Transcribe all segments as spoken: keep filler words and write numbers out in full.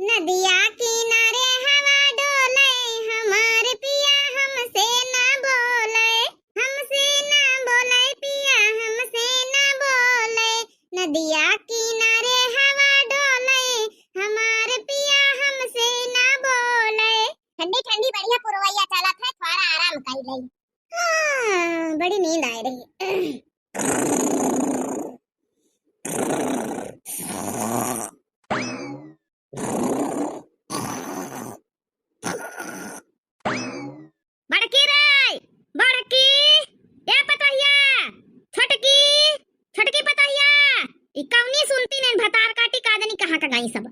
नदिया किनारे हवा डोले, हमार पिया हमसे ना बोले, हमसे ना बोले पिया, हमसे ना बोले। नदिया किनारे हवा डोले, हमार पिया हमसे ना बोले। ठंडी ठंडी बढ़िया पुरवैया चलत है, थोड़ा आराम कर ले। हाँ, बड़ी नींद आ रही। बड़की रे, बड़की, ए पतोहिया, छोटकी, छोटकी पतोहिया, ई कौनी सुनती नहीं, भतार काटी का जनी कहाँ का गई सब।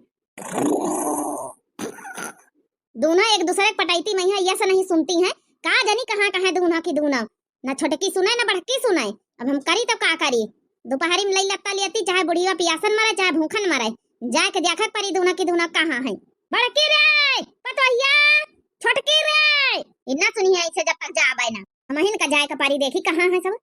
दूनो एक दूसरे के पटैती मइहाँ, यस नहीं सुनती हैं। का जनी कहाँ कहाँ दूनो की दूनो, न छोटकी सुने न बड़की सुने। अब हम करी तो का करी? दोपहरी में लई लत्ता लियती, चाहे बुढ़िया पियासन मरे, चाहे भूखन मरे, जाए के देखक परी दूनो की दूनो कहाँ है। बड़की रे, पतोहिया, छोटकी रे, इन्ना सुनिए ऐसे जब तक जाबे ना, हमहिन का जाए के परी, देखी कहाँ है सब।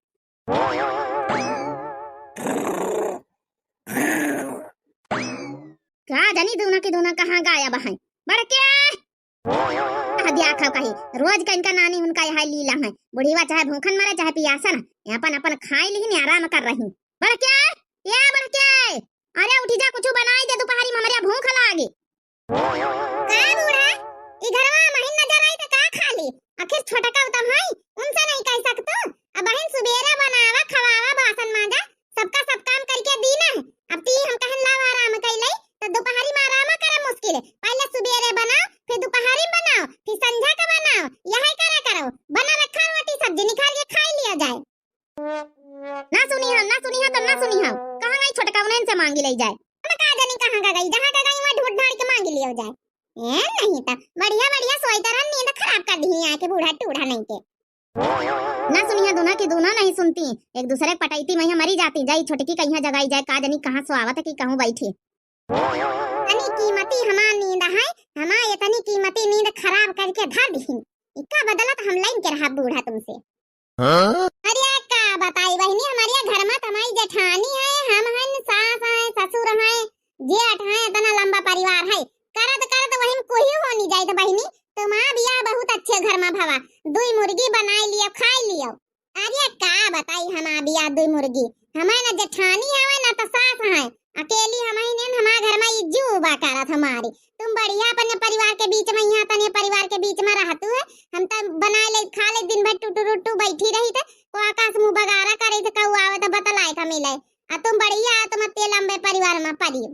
का जनी दूनो की दूनो कहाँ गायब हैं। बड़के, कह दिया खाओ कही, रोज का इनका नानी उनका यहाँ लीला है। बुढ़ीवा चाहे भूखन मरे, चाहे पियासन, ये अपन अपन खाई लिहिन, आराम कर रही। बड़के, ए बड़के, अरे उठी जा, कुछ बनाई दे, दोपहरी में हमरे भूख लागी। का बूढ़ा, ई घरवा महीन नजर आई त का खाली? आखिर छोटका उतम हई, उनसे नहीं कह सकतू? अब बहिन सुबेरे बनावा, खवावा, बासन मांजा, सबका सब काम करके दीना है। अब ती हम कहन लाव आराम कैले, तो दोपहरी में आराम करे मुश्किल है। पहले सुबेरे बनाओ, फिर दोपहरी में बनाओ, फिर संझा का बनाओ, यही करा करो। बना रखा रोटी सब्जी, निकाल के खाई लिया जाए। ना सुनी हम, ना सुनी हम, तब ना सुनी हम। कहाँ गई छोटका, उन्हें से मांगी ले जाए। हम का जानी कहाँ का गई, जहाँ का गई वहाँ ढूंढ ढांढ के मांगी लियो जाए। ए, नहीं तो बढ़िया बढ़िया सोई तरह नींद खराब कर दी आके बूढ़ा टूढ़ा नहीं के। ना सुनिया दूना की दूना नहीं सुनती, एक दूसरे के पटैती मइहाँ मरी जाती। जाई छोटकी कहिया जगाई जाए, का जानी कहाँ सो आवत है कि कहूँ बैठी। तनी कीमती हमार नींद है, हमार इतनी कीमती नींद खराब करके धर दिहिन। इका बदला तो हम लइन के रहा बूढ़ा तुमसे। हाँ? अरे का बताई बहिनी, हमारे घर में तुम्हारी जेठानी है, हम हैं, सास है, ससुर है, जेठ है, इतना लंबा परिवार है। करत करत वही में कोई हो नहीं जाए तो बहिनी, तुम्हारा बियाह बहुत अच्छे घर में भवा, दुई मुर्गी बनाई लियो, खाई लियो। अरे का बताई, हमार बियाह दुई मुर्गी, हमार ना जेठानी हवे ना तो सास है, अकेली हम ही नेन, हमार घर में इज्जू उबा करत हमारी। तुम बढ़िया अपने परिवार के बीच में, यहाँ तने परिवार के बीच में रहतू है, हम तो बना ले खा ले, दिन भर टुटू रुटू बैठी रही थे, को आकाश मुँह बगारा करे थे, कहू आवे तो बतलाए का मिले। आ तुम बढ़िया है, तुम तेल अम्बे परिवार में पड़ी।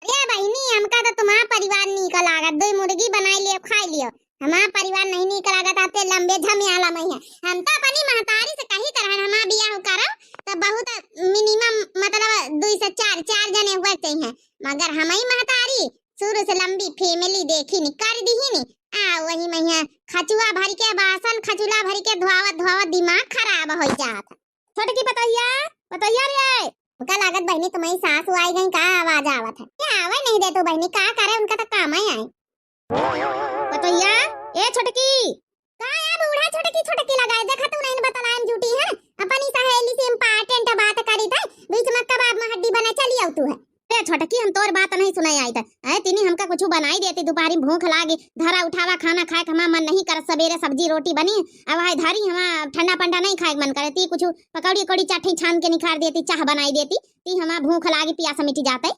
अरे बहिनी, हमका तो तुम्हारा परिवार नीक लागत, दो मुर्गी बनाई लियो, खाई लियो। हमारा परिवार नहीं नीक लागत, आते लंबे झमियाला में है। हम तो अपनी महतारी से कही तरह हमारा बियाह करो, तो बहुत मिनिमम, मतलब, दो से चार, चार जने हुए चाहिए। मगर हमारी महतारी शुरू से लंबी फैमिली देखी नी, कर दी ही नी। आ वही में है खचुआ भर के बासन, खचुला भर के धोवत धोवत दिमाग खराब हो जात। छोटकी पतोहिया, पतोहिया रे। उनका लागत बहिनी तुम्हारी सास आई गई का, आवाज आवत है। क्या आवे नहीं दे तू बहिनी, का करे, उनका तो काम ही आए। पतोहिया, ए छोटकी। का ए बूढ़ा छोटकी छोटकी लगाए, देखा तू नहीं बतलाए में जुटी है। अपनी सहेली से important बात करी थे, बीच में कबाब में हड्डी बने चली आऊ तू है। ए छोटकी, हम तोर बात नहीं सुनाई आई था। ऐ तिनी हमका कुछ बनाई देती, दोपहरी में भूख लागी, धरा उठावा खाना खाए के हमार मन नहीं करत, सवेरे सब्जी रोटी बनी, अब है धरी हमार ठंडा पंडा नहीं खाए के मन करे, ती कुछ पकौड़ी उकौड़ी चाट छान के निखार देती, चाह बनाई देती, ती हमार भूख लागी, पियास मिट जाते।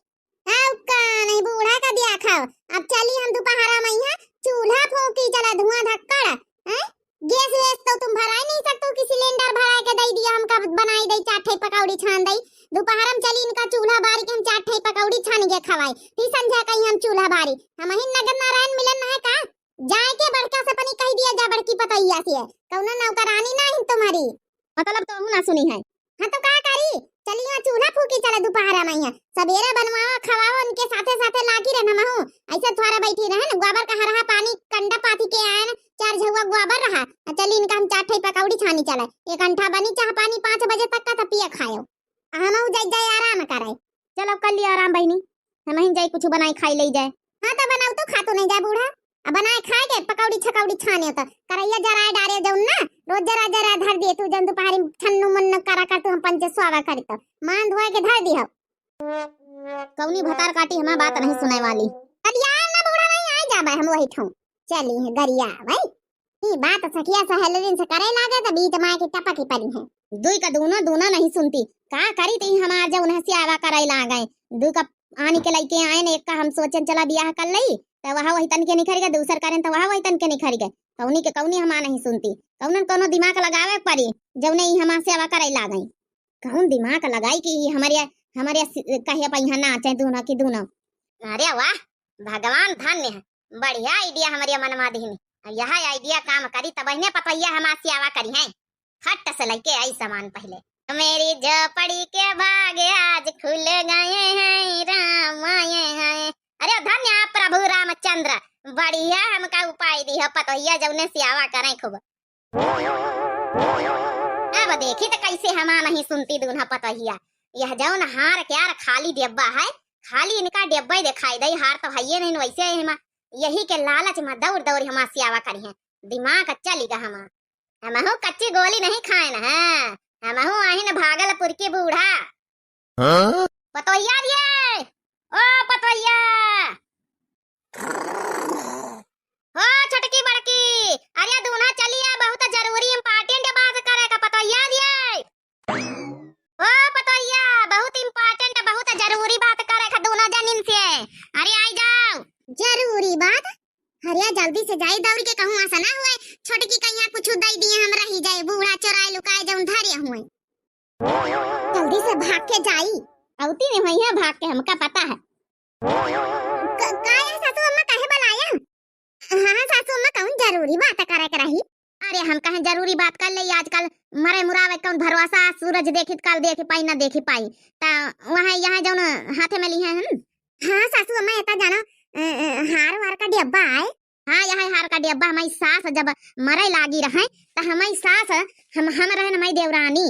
अब का नहीं बूढ़ा का दिया खाओ, अब चली हम दोपहरा में यहाँ चूल्हा फूकी चला, धुआं धक्कड़, हैं? गैस वैस तो तुम भराई नहीं सकतू कि सिलेंडर भराए के दई दिया, हमका बनाई दई, चार ठे पकौड़ी छान दई। दोपहर में चली इनका चूल्हा बारी के हम चार ठे पकौड़ी छान के खवाई, फिर संझा कहीं हम चूल्हा बारी। हम ही नगर नारायण मिलन ना है का? जाए के बड़का से अपनी कह दिया जा बड़की पतैया से, कौनो नौकरानी ना है तुम्हारी। मतलब तो हूँ ना सुनी है। हाँ तो का करी? चली यहाँ चूल्हा फूकी चला दोपहरा में यहाँ। सबेरे बनवावा, खवावा, उनके साथे साथे लागी रहना महू। ऐसे थोड़ा बैठी रहन, गोबर का हरहा पानी कंडा पाथी के आयन, चार झउआ गोबर रहा। आ चली इनका हम चार ठे पकौड़ी छानी चला। एक अंठा बनी चाह पानी पाँच बजे तक का, तब पिया खायो। आ हमहू जाई, जाई आराम करे। चलो कर लिया आराम बहिनी, हमहिन जाई कुछ बनाई खाई ले जाए। हाँ तो बनाऊ तो खातो नहीं जाए बूढ़ा। अब बनाए खाए के पकौड़ी छकौड़ी छाने तो करैया जराए डारे जौन ना, रोज जरा जरा धर दिए तू, जौन दोपहरी में छन्नू मन्नू करा कर तू हम पंचे स्वावा करी तो मान धोए के धर दी हो। कौनी भतार काटी हमार बात नहीं सुनाए वाली। अब यार ना बूढ़ा भाई हम वही ठाऊं चली हैं गरिया भाई। ई बात सखिया सहेलरिन से करे लागे त बीच माय के टपक ही पड़ी है। दुई का दूनो, दूनो नहीं सुनती। का करी त ई हमार जब उन्हें सेवा करे लागे। दुई का आनी के लइके आए न, एक का हम सोचन चला बियाह कर लई, त वह वही तन के निखर गए, दूसर करें त वह वही तन के निखर गए। कौनी के कौनी हमार नहीं सुनती। कौनन कौनो दिमाग लगावे पड़ी, जौने ई हमार सेवा करे लागे। कौन दिमाग लगाई कि ई हमरे, हमरे सि-, कहे पहिया नाचे दूनो की दूनो। अरे वाह, भगवान धन्य है, बढ़िया idea हमरे मनमा दिहनी। यह idea काम करी तब इन्हें पतोहिया हमार सेवा करी हैं। फट से लइके आई सामान पहले। मेरी झोपड़ी के भाग आज खुल गए हैं, राम आए हैं। अरे धन्य आप प्रभु रामचंद्र, बढ़िया हमका उपाय दी हो पतोहिया जौने सेवा करें खूब। अब देखी त कैसे हमार नहीं सुनती दून्हा पतोहिया। यह जौन हार के यार खाली डिब्बा है, खाली इनका डिब्बा ही दिखाई दे, हार तो हइये नहीं वैसे है हमा। यही के लालच में दौड़ दौड़ हमार सेवा करी हैं, दिमाग चली गा हमार। हमहू कच्ची गोली नहीं खाए न है, हमहू आही न भागलपुर की बूढ़ा। हाँ? पतोहिया रे, ओ पतोहिया, हो छोटकी बड़की, अरे दून्हा चलिया, बहुत जरूरी important बात करे का पतोहिया रे। ओ पतोहिया, बहुत important, बहुत जरूरी बात करे का दून्हा जनिन से। अरे आई जाओ। जरूरी बात? अरे जल्दी से जाई दौड़ के, कहूँ ऐसा ना हुए छोटकी कहिया कुछ दई दिए हम रही जाए, बूढ़ा चोराए लुकाए जौन धरे हुए। जल्दी से भाग के जाई। अउती नहीं हुई है भाग के, हमका पता है। क-, का है सासू अम्मा, काहे बुलाया? हाँ, हाँ, सासू अम्मा, कौन जरूरी बात करे के रही? अरे, हम कहें जरूरी बात कर ले, आजकल मरे मुरावे कौन भरोसा, सूरज देखी त काल देखी पाई, ना देखी पाई। ता वहाँ यहाँ जौन हाथे में ली है हम। हाँ, सासू अम्मा, एता जानो, अ, अ, हार वार का डिब्बा आए। हाँ, यह हार का डिब्बा हमारी सास जब मरे लागी रहे, त हमारी सास, हम, हम रहन हमारी देवरानी,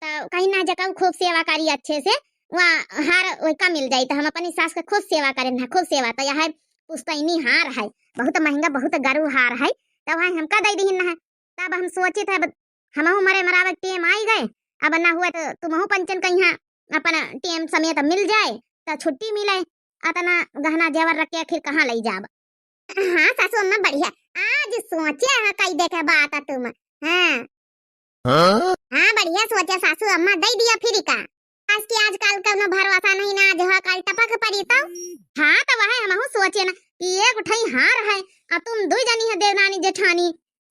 त कहीं ना जकऊ खूब सेवा करी अच्छे से, वहाँ हार वही का मिल जाई, त हम अपनी सास के खूब सेवा करेन है, खूब सेवा। त यह पुस्तैनी हार है, बहुत महंगा, बहुत गरू हार है, त वह हमका दे दिहिन है। तब हम सोचित है, अब हमहू मरे मरावे के टेम आई गए, अब ना हुआ त तुमहू पंचन कहीं अपन टेम समेत मिल जाए, त छुट्टी मिले, अतना गहना जेवर रख के आखिर कहाँ लई जाब? हाँ सासू अम्मा, बढ़िया, आज सोचे है कई देखे बात तुम। हाँ। हाँ? हाँ, बढ़िया सोचे सासू अम्मा, दे दिया फिर का। आज के आजकल कौनो भरोसा नहीं ना, आज हो कल टपक पड़ी तो। हाँ, तो वह हमहू सोचे ना कि एक उठाई हार है, आ तुम दुई जनी है देवरानी जेठानी,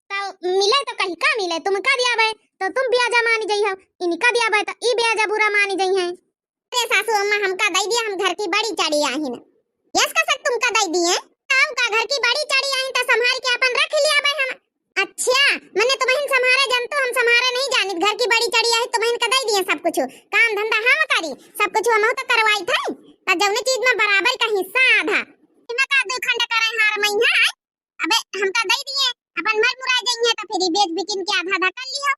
तो मिले तो कहीं का मिले, तुम का दिया बे तो तुम ब्याजा मानी जई हो, इनका दिया बे तो ई ब्याजा बुरा मानी जई है। अरे सासू अम्मा, हमका दई दिया, हम घर की बड़ी चढ़ी आहिन। यस का सक तुमका दई दिए, हम का घर की बड़ी चढ़ी आहिन त संभाल के अपन रख लिया बे हम। अच्छा, मने तुमहिन संभारे जानतो, हम संभारे नहीं जानित, घर की बड़ी चढ़ी आहिन, तुमहिन का दई दिए सब कुछ, काम धंधा हम करी, सब कुछ हम तो करवाई थे, त जौने चीज में बराबर का हिस्सा आधा, इनका दो खंड करे हार में है। अबे हमका दई दिए, अपन मर मुराए जाइए तो फिर ई बेच बिकिन के आधा आधा कर लियो।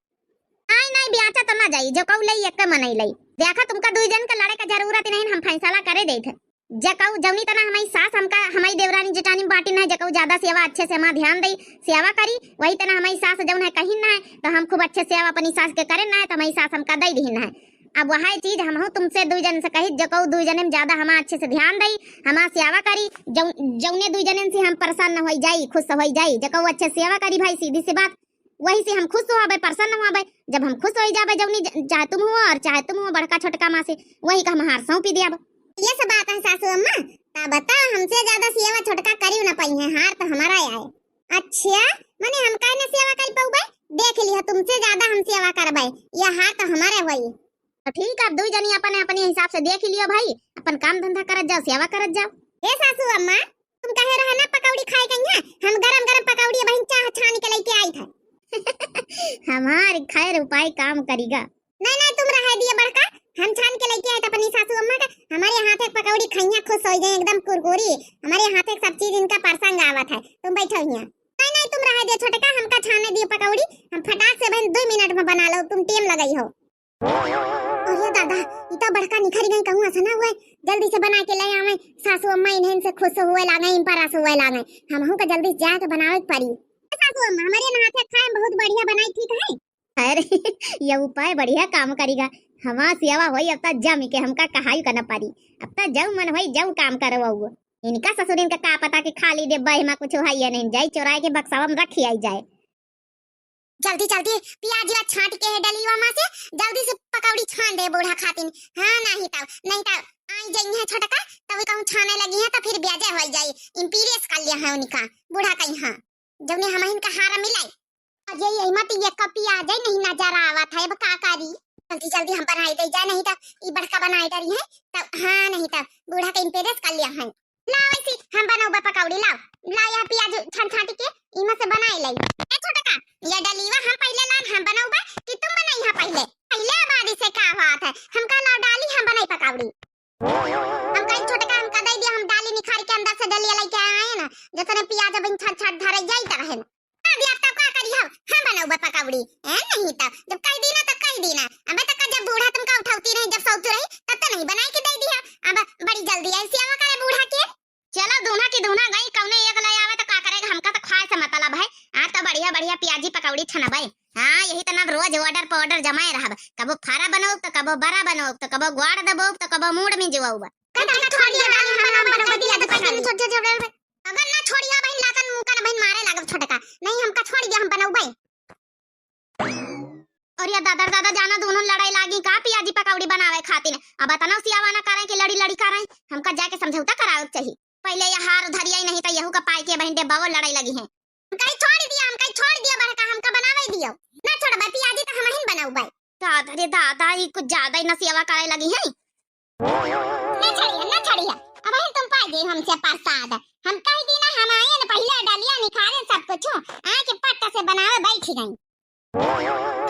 आई नहीं, ब्याचा तो ना जाई, जकऊ लई एक मनई लई। देखा, तुमका दुई जन का लड़े का जरूरत नहीं, हम फैसला करे देत है। जकऊ जौनी तना हमारी सास हमका, हमारी देवरानी जेठानी बाटी ना है, जकऊ ज्यादा सेवा अच्छे से हमार ध्यान दई, सेवा करी, वही तना हमारी सास जौन है कहीं ना है, तो हम खूब अच्छे सेवा अपनी सास के करे ना है, तो हमारी सास हमका दई दिहिन है। अब वह चीज हमहू तुमसे दुई जन से कही, जकऊ दुई जने में ज्यादा हमार अच्छे से ध्यान दई, हमार सेवा करी, जौ-, जौने दुई जनन से हम प्रसन्न होई जाई, खुश होई जाई, जकऊ अच्छे सेवा करी भाई, सीधी सी बात, वही से हम खुश होबे, प्रसन्न होबे। जब हम खुश होई जाबे जौनी ज-, चाहे तुम हुआ और चाहे तुम हुआ बड़का छोटका माँ से, वही का हम हार सौंपी दियाब। ये सब बात है सासू अम्मा, ता बता हमसे ज्यादा सेवा छोटका करी न पाई है, हार तो हमारा आए। अच्छा, मने हम काहे न सेवा कर पाउबे? देख लिया, तुमसे ज्यादा हम सेवा करबे, ये हार तो हमारे होई। तो ठीक है, अब दुई जनी अपने अपने हिसाब से देख लियो भाई, अपन काम धंधा करत जाओ, सेवा करत जाओ। ए सासू अम्मा, तुम कहे रहा ना पकौड़ी खाए के यहाँ, हम गरम गरम पकौड़ी बहिन चाह छान के लेके आई था। हमार खैर उपाय काम करिगा। नहीं नहीं, तुम रहे दिए बड़का, हम छान के लेके आए थे अपनी सासू अम्मा का। हमारे हाथ एक पकौड़ी खैया खुश हो जाए, एकदम कुरकुरी। हमारे हाथ एक सब चीज इनका पसंद आवत है। तुम बैठो यहाँ। नहीं नहीं, तुम रहे दिए छोटका, हमका छाने दिए पकौड़ी, हम फटाक से बहन दो मिनट में बना लो, तुम टेम लगाई हो। अरे दादा, ई तो बड़का निखर गई, कहूँ ऐसा ना हुए, जल्दी से बना के ले आवे। सासू अम्मा इन्हें से खुश हुए लागे, इन पर आंसू हुए लागे, हमहू का जल्दी से जाके बनावे के पड़ी। सासू अम्मा, हमारे यहाँ हाथे खाए में बहुत बढ़िया बनाई, ठीक है? अरे, ये उपाय बढ़िया काम करेगा। हमार सेवा होई, अब तक जम के हमका कहाई का न पारी। अब तक जऊ मन होई, जऊ काम करवाऊ। इनका ससुरिन का का पता कि खाली डिब्बा एमा कुछ है या नहीं, जाई चोराए के बक्सवा में रखी आई जाए। जल्दी जल्दी पियाजिया छांट के है डलिया मा से, जल्दी से पकौड़ी छान दे बूढ़ा खातिन। हाँ, नहीं तब, नहीं तब आई जाई है छोटका, तब कहूँ छाने लगी है तो फिर ब्याजे हो जाई। इम्पीरियस कर लिया है उनका बूढ़ा कहीं। हाँ, जौने हमहिन का हार मिले। अरे यही मत ये कपी आ जाए, नहीं नजर आवत है, अब का करी? जल्दी जल्दी हम बनाई दे जाए, नहीं तो ई बड़का बनाई डरी है। तब हाँ, नहीं तो बूढ़ा के इम्पीरियस कर लिया है। लाओ ऐसी हम बनौबा पकौड़ी, लाओ, लाओ यह पियाज छन छाटी के इमा से बनाई लई। ए छोटका, ये डलीवा हम पहले लान, हम बनौबा कि तुम बनाई है पहले? पहले आबादी से का बात है, हमका लाओ डाली, हम बनाई पकौड़ी। हम कहीं छोटका हमका दे दिया, हम डाली निखारी के अंदर से डलिया लेके आए ना, जतने पियाज बन छन छाट धरे जाई तरह है ना। आ दिया तब का करी हम, हम बनौबा पकौड़ी। ए नहीं तब, जब कह दी ना तब कह दी ना। अब तक जब बूढ़ा तुमका उठौती रही, जब सौती रही, तब तो नहीं बनाई के दे दिया। अब बड़ी जल्दी ऐसी आवा करे बूढ़ा के। चलो दूना की दूना गई, कौने एक ले आवे तो का करेगा, हमका तो खाए से मतलब है। आ तो बढ़िया बढ़िया पियाजी पकौड़ी छनबे। हाँ, यही तो ना रोज order पर order जमाए रहब, कबो फारा बनोब तो कबो बड़ा बनोब तो कबो ग्वाड़ दबोब तो कबो मूड़ में जुआब। कहीं छोड़ दिया, डाली हम बनोब, बनोब, बनोब, छोड़ दिया, छोड़ दिया। अगर ना छोड़िया बहिन, लातन मुका ना बहिन, मारे लागब छोटका। नहीं, हमका छोड़ दिया, हम बनौबे। अरे दादा, दादा, जाना दोनों लड़ाई लागी का पियाजी पकौड़ी बनावे खातिर? अब अतना सियावा ना करें कि लड़ी लड़ी करें। हमका जाके समझौता करावे के चाहिए। पहले ये हार धरिया ही नहीं तो यहू का पाई के बहिन डेब्बावो लड़ाई लगी है। हम कहीं छोड़ दिया, हम कहीं छोड़ दिया बड़का, हमका बनावे दियो। ना छोड़बे पियाजी तो हमहिन बनौबे। दादा रे दादा, ई कुछ ज्यादा ही नसियावा करे लगी है। ना छड़िया, ना छड़िया, अब ही तुम पाई गई हमसे प्रसाद। हम कह दी ना, हम आए न पहले डलिया निखारे सब कुछ, आए के पट्टा से बनावे बैठ गई।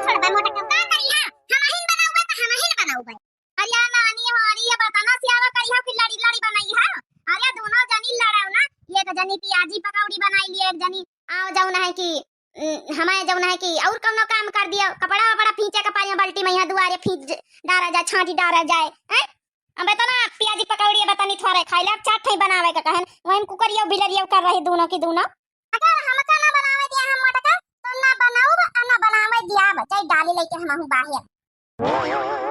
छोड़बे मोटा, का करी है? हम ही बनावे तो हम ही बनावे। अरे नानी, हमारी ये बताना सियावा करी हो कि लड़ी लड़ी बनाई है? अरे दोनों जनी लड़ाओ ना, एक जनी पियाजी पकौड़ी बनाई लिए, एक जनी आओ जौन है कि, उम, हमारे जौन है कि और कौनो काम कर दियो, कपड़ा वपड़ा फींचे के पानी बल्टी में यहाँ दुआरे फींच ज-, डारा जाए, छांटी डारा जाए, हैं? अब इतना पियाजी पकौड़ी बतानी थोड़े खाई ले, अब चार ठे बनावे के कहन, वही में कुकरियो बिलरियो कर रही दोनों की दोनों। अगर हमका ना बनावे दिया हम मोटका, तो ना बनाऊब आ ना बनावे दिया, अब जाई डाली लेके हम हूँ बाहर।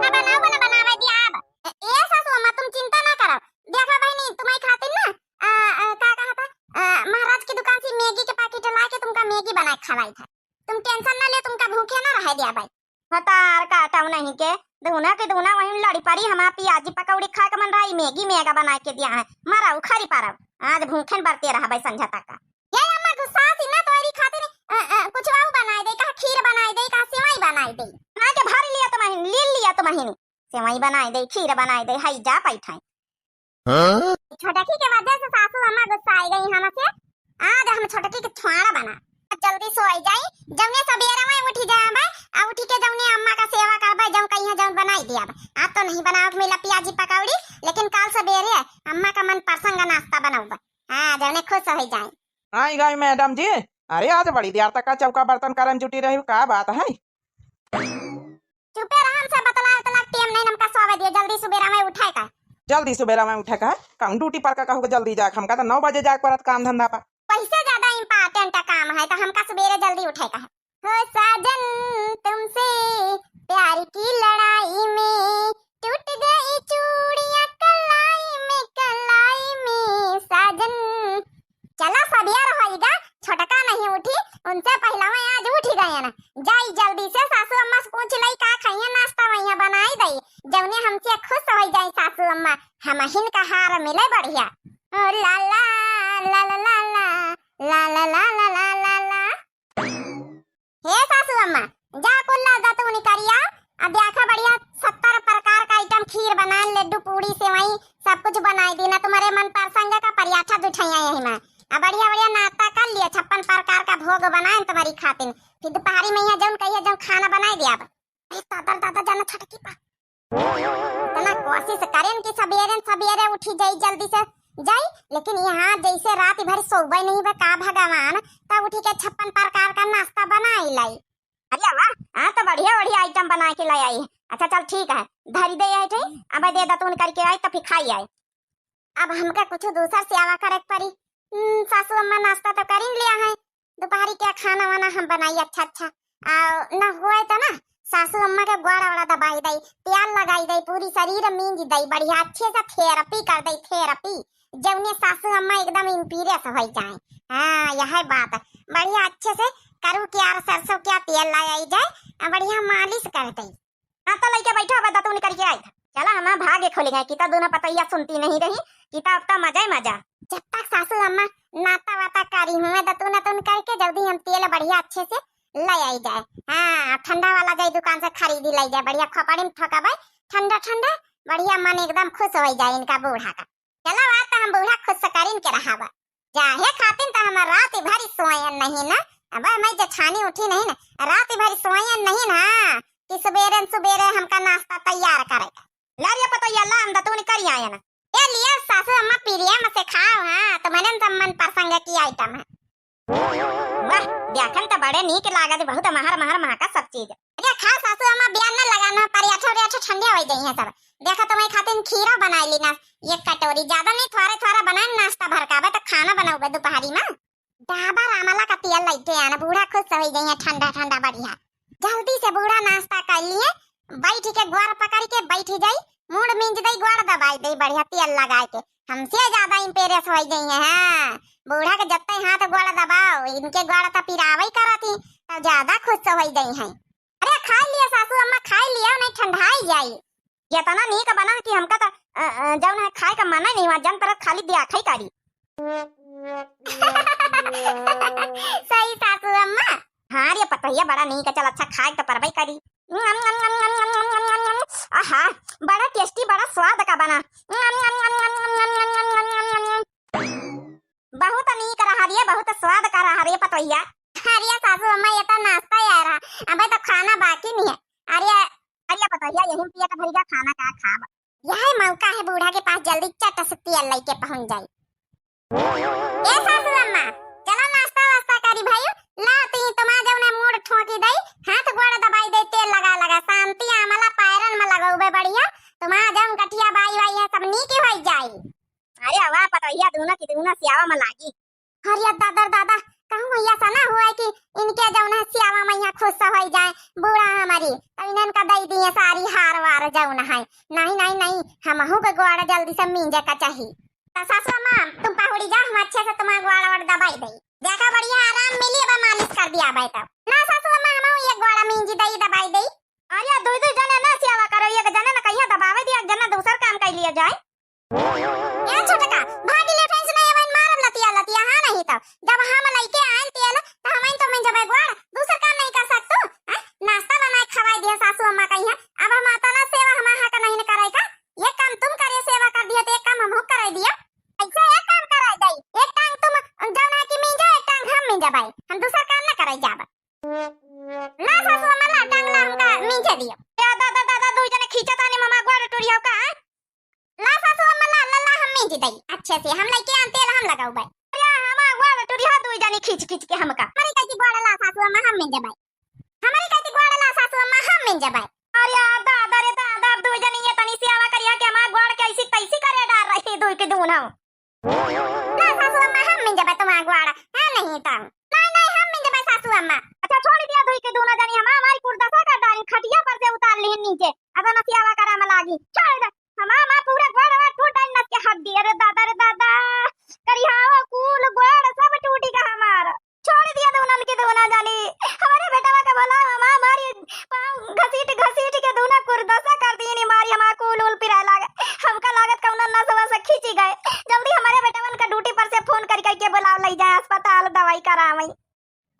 ना बनावे, ना बनावे दिया अब। ए, ए सासू अम्मा, तुम चिंता ना करो। देखा बहिनी, तुम्हारी खातिर ना, आ, आ, का कहा था? आ, महाराज की दुकान से मैगी के पैकेट ला के तुमका मैगी बना के खवाई था। तुम टेंशन ना ले, तुमका भूखे ना रहे दिया भाई। भतार काटव नहीं के, दुहना के दुहना वहीं लड़ी पड़ी, हमार पियाजी पकौड़ी खा के मन रही, मैगी मैगा बना के दिया है, मरऊ खरी पारव। आज भूखे न बरते रहा भाई संझा तक का। ये अम्मा गुस्सा सी ना तोरी खातिर, अ, अ, कुछ और बनाई दे, कहा खीर बनाई दे, कहा सेवई बनाई दे। बना के भर लिया तुम्हारी, ले लिया तुम्हारी। सेवई बनाई दे, खीर बनाई दे, हई जा बैठाई। हाँ? छोटकी के वजह से सासू अम्मा गुस्सा आई गई हमसे। आज हम छोटकी के छुआरा बना। जल्दी सोई जाई, जौने सबेरा में उठी जाए भाई, आ उठी के जौने अम्मा का सेवा करबे, जौन कहिए जौन बनाई दिया। आज तो नहीं बनावे के मिला पियाजी पकौड़ी, लेकिन काल सबेरे अम्मा का मन पसंद का नाश्ता बनौबे। हाँ, जौने खुश हो जाए। आई गई मैडम जी। अरे, आज बड़ी देर तक का चौका बर्तन करन जुटी रही, का बात है? चुपे रहा, हमसे बतला उतला टेम नहीं, हमका सोवे दिए, जल्दी सुबेरा में उठे का। जल्दी सुबेरा में उठे का? कहूँ ड्यूटी पर का कहू के जल्दी जाए, हमका तो नौ बजे जाए परत काम धंधा पर। वैसे ज्यादा इम्पोर्टेंट काम है तो हमका सुबेरे जल्दी उठे का है। हो साजन, तुमसे प्यार की लड़ाई में टूट गई चूड़ियां कलाई में, कलाई में साजन। चला सबेर होइगा, छोटका नहीं उठी, उनसे पहला मैं आज उठ गए ना। जाई जल्दी से सासू अम्मा से पूछ लई का खाइए नाश्ता वैया बनाई दई, जौने हमसे खुश हो जाई सासू अम्मा, हमहिन का हार मिले बढ़िया। ओ ला ला, ला ला ला ला, ला ला ला ला ला ला ला। हे सासू अम्मा, जा कुल ला जा तू निकरिया, आ देखा बढ़िया सत्तर प्रकार का आइटम, खीर बनाए, लड्डू, पूड़ी, सेवई, सब कुछ बनाई दी ना, तुम्हारे मन पसंद का परियाठा दुठैया यही में। आ बढ़िया बढ़िया नाश्ता कर लिया, छप्पन प्रकार का भोग बनाए तुम्हारी खातिर, फिर दोपहरी में यहाँ जौन कहिए जौन खाना बनाई दिया। अरे दादा, दादा जाना छटकी पा। इतना कोशिश करेन कि सबेरे सबेरे उठी जाई, जल्दी से जाई, लेकिन यहाँ जैसे रात भर सोबे नहीं बा का भगवान, तब उठी के छप्पन प्रकार का नाश्ता बनाई लाई। अरे वाह, हाँ तो बढ़िया बढ़िया आइटम बना के ले आई है। अच्छा चल ठीक है, धरी दे आई थे, अब दे दतून करके आई तो फिर खाई आई। अब हमका कुछ दूसर सेवा करे के पड़ी। हम्म, सासू अम्मा नाश्ता तो करीन लिया है, दोपहरी के खाना वाना हम बनाई अच्छा अच्छा। आ, न हुए तो ना सासू अम्मा के गोड़ा वड़ा दबाई दई, तेल लगाई दई, पूरी शरीर मींज दई, बढ़िया अच्छे से थेरेपी कर दई, थेरेपी। जौने सासू अम्मा एकदम impress होइ जाए। हाँ, यह बात। बढ़िया अच्छे से करू क्या, सरसों क्या तेल लाइ आई जाए, आ बढ़िया मालिश कर दे। हाँ, तो लइके बैठा, अब दतुन करके आई। चला, हमार भाग्य खुल गए, कि तो दूनो पतोहिया सुनती नहीं रही, कि तो अब तो मजा ही मजा। जब तक सासू अम्मा नाता वाता करी हुए, दतुन अतुन करके जल्दी हम तेल बढ़िया अच्छे से लाइ आई जाए। हाँ, ठंडा वाला जाई दुकान से खरीदी लाई जाए, बढ़िया खोपड़ी में ठोकाबे, ठंडा ठंडा, बढ़िया मन एकदम खुश होइ जाए इनका बूढ़ा का। चला, आज तो हम बूढ़ा खुश करिन के रहाबा। जाहे खातिन तो हम रात भर सोयन नहीं ना, अब मैं जेठानी उठी नहीं ना, रात भर सोयन नहीं ना, कि सुबेरे सुबेरे हमका नाश्ता तैयार करे का। ला रे पतोहिया, ला हम दतुन करी आयन। ए लिया सासू अम्मा, प्रेम से खाओ, हाँ, तो मैंने सब मन पसंद की item है। वाह, देखन त बड़े नीक लागत, बहुत महर महर महका सब चीज। अरे खा सासू अम्मा, बियान न लगाना, पराठा उराठा ठंडे होइ जाई है सब। देखा, तुम्हारे खातिर खीरा बनाई ली ना, एक कटोरी, ज्यादा नहीं, थोड़ा थोड़ा बनाए, नाश्ता भर का, अब तो खाना बनाऊबे दोपहरी में। डाबर आमला का तेल लइके आना, बूढ़ा खुश होइ जाई है, ठंडा ठंडा बढ़िया। जल्दी से बूढ़ा नाश्ता कर लिए, बैठ के ग्वार पकड़ के बैठ जाई, मूड़ मींज दई, ग्वार दबाई दई, बढ़िया तेल लगाए के। हमसे ज्यादा impress होइ गई है, हाँ। बूढ़ा के जत्ते हाथ ग्वार दबाओ, इनके ग्वार तो पिरावे ही करत ही, तो ज्यादा खुश होइ गई है। अरे खाई लिया सासू अम्मा, खाई लिया, नहीं ठंडाई जाई। ये इतना नीक बना कि हमका तो, अ, अ, जौन है खाए का मन ही नहीं हुआ, जन परत खाली दिया खाई करी। सही सासू अम्मा। हाँ रे पतोहिया, बड़ा नीक, चल अच्छा खाए तो परबई करी। आहा, बड़ा tasty, बड़ा स्वाद का बना। बहुत नीक रहा रे, बहुत स्वाद का रहा रे पतोहिया। अरे सासू अम्मा, ये तो नाश्ता ही आ रहा, अबे तो खाना बाकी नहीं है। अरे, अरे पतोहिया, यही पेट भरिगा, खाना का खाब। यह मौका है बूढ़ा के पास, जल्दी चट से तेल लेके पहुंच जाई। ए सासू अम्मा, चला नाश्ता वास्ता करी भाई, ला ती तुम्हार जौन है मूड़ ठोकी दई, हाथ गोड़ दबाई दई, तेल लगा लगा, शांति आमला पैरन में लगौबे बढ़िया, तुम्हार जौन गठिया बाई वाई है सब नीक होइ जाई। अरे वाह पतोहिया, दूनो की दूनो सियावा में लागी। अरे दादा रे दादा, कहूँ ऐसा ना हुआ कि इनके जौन है सियावा में यहाँ खुश होइ जाए बूढ़ा हमारी, तो इन्हन का दई दिए सारी हार वार जौन है। नहीं, नहीं, नहीं, हमहू के गोड़ जल्दी से मींजे का चाही। तो सासू अम्मा, तुम पहुड़ी जा, हम अच्छे से तुम्हार गोड़ वोड़ दबाई दई। देखा बढ़िया आराम मिली, अब मालिश कर दिया भाई तब। ना सासू अम्मा, हमहू एक गोड़ मींजी दई, दबाई दई। अरे दुई दुई जने ना सियावा करो, एक जने ना कहिया दबावे दिया, एक जने दूसर काम कर लिया जाए। ए छोटका, भागी ले फैंस नहीं, अबहिन मारब लतिया लतिया, हाँ नहीं तो। जब हम लइके आएन तेल, त हमइन तो मींजबे गोड़, दूसर काम नहीं कर सकतू, हैं? नाश्ता बनाए खवाई दिया सासू अम्मा कहिया, अब हम अतना सेवा हमार हक नहीं न करे का, ये काम तुम करे सेवा कर दिया, तो एक काम हमहू करे दिया। ऐसे एक काम कराई दई, एक टांग तुम जौन है कि मींजा, एक टांग हम मींजबाई, हम दूसर काम न करे जाब। ला सासू अम्मा, ला टांग ला हमका मींजे दियो। ए दादा, दादा, दुई जने खींचत आनी ममा गोड़ टुरिया का, हैं? ला सासू अम्मा, ला, ला, ला, हम मींज दई। अच्छे से हम लइके आन तेल हम लगौबे। अरे, हमार गोड़ टुरिया दुई जानी खींच, खींच के हमका। हमरी कैसी गोड़ ला सासू अम्मा, हम मींजबे। हमरी कैसी गोड़ ला सासू अम्मा, हम मींजबे। अरे, दादा रे दादा, अब दुई जानी ये तनी सेवा करिया कि हमार गोड़ कैसी तैसी करे डार रही दुई के दूनो। ना सासू अम्मा, हम मींजबे तुम्हार गोड़, हाँ नहीं तो। नहीं, नहीं, हम मींजबे सासू अम्मा। अच्छा, छोड़ी दिया दुई के दूनो जानी, हमार, हमारी कुर्दसा कर डारी, खटिया पर से उतार ली नीचे, अब हम सेवा करा में लागी। छोड़ दे, हमार, हमार पूरा गोड़, गोड़ टूट डारी, नस के हड्डी, अरे दादा रे दादा, करिहावा कूल गोड़ सब टूटी का हमार। छोड़ दिया दूनन के दूना जानी, हमारे बेटवा का बोला, हमार, हमारी पाँव घसीट घसीट के दूना कुर्दसा कर दिए नी मारी, हमार कूल उल पिराए लागे, हमका लागत कौनो नसवा से खींची गए। जल्दी हमारे बेटवन का ड्यूटी पर से फोन कर करके बुलाओ, लई जाए अस्पताल दवाई करावई।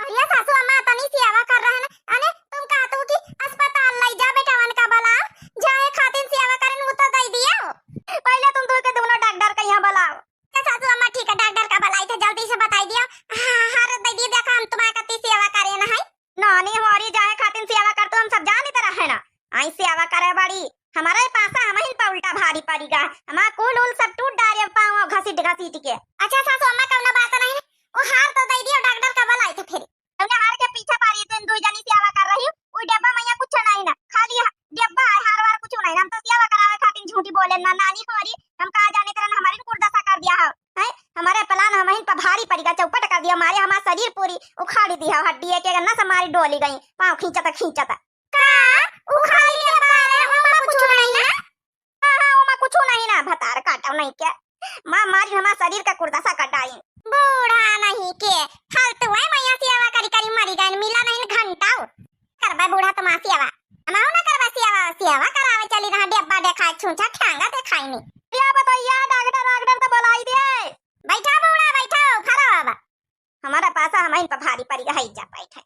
अरे सासू अम्मा, तनी सेवा कर रहे हैं, अने तुम कहा तू कि अस्पताल लई जा बेटवन का बुलाओ, जाए खातिर सेवा करन वो तो दई दियो। पहले तुम दू के दूनो डॉक्टर का यहाँ बुलाओ। ए सासू अम्मा, ठीक है, डॉक्टर का बुलाई थे, जल्दी से बताई दियो। हाँ, हाँ, रे दीदी, देखा हम तुम्हारे कति सेवा करे ना है। नानी हमारी जाए खातिर सेवा कर तो हम सब जानी तरह है ना। आई सेवा करे बड़ी, हमारे पासा हमहिन पर उल्टा भारी पड़ी गा। हमार कूल उल सब टूट डारे, पाँव घसीट घसीट के। अच्छा सासू अम्मा, कौनो बात नहीं है, वो हार तो दे दियो, डॉक्टर का बुलाई थे फिर। तुमने हार के पीछे पारी दिन दुई जनी सेवा कर रही, वो डब्बा में यहाँ कुछ नहीं ना, खाली हा-, डब्बा है, हार वार कुछ नहीं ना। हम तो सेवा करावे खातिर झूठी बोले ना, नानी हमारी, हम कहा जाने तरह हमारी कुर्दसा कर दिया है, हैं? हमारे प्लान हमहिन पर भारी पड़ी गा, चौपट कर दिया, मारे हमार शरीर पूरी उखाड़ दिया, हड्डी एक एक नस हमारी डोली गई, पाँव खींचत खींचत। का? उखाड़ के बारे ओमा कुछ नहीं ना? हाँ, हाँ, ओमा कुछ नहीं ना, भतार काटो नहीं क्या? माँ मारी हमार शरीर का कुर्दसा कटाई। बूढ़ा नहीं के, फालतू है, मैया सियावा करी करी मरी गइन, मिला नहीं घंटाऊ। करबा बूढ़ा तुम्हार सियावा, हमहू ना करबा सियावा, सियावा करावे चली रहा, डेब्बा देखाए, छूछा ठांगा देखाई नहीं। या बताइया, डॉक्टर, डॉक्टर तो बुलाई दे। बैठा बूढ़ा, बैठा, उठा रहो अब। हमारा पासा हमइन पर भारी पड़ी रही जा, बैठे।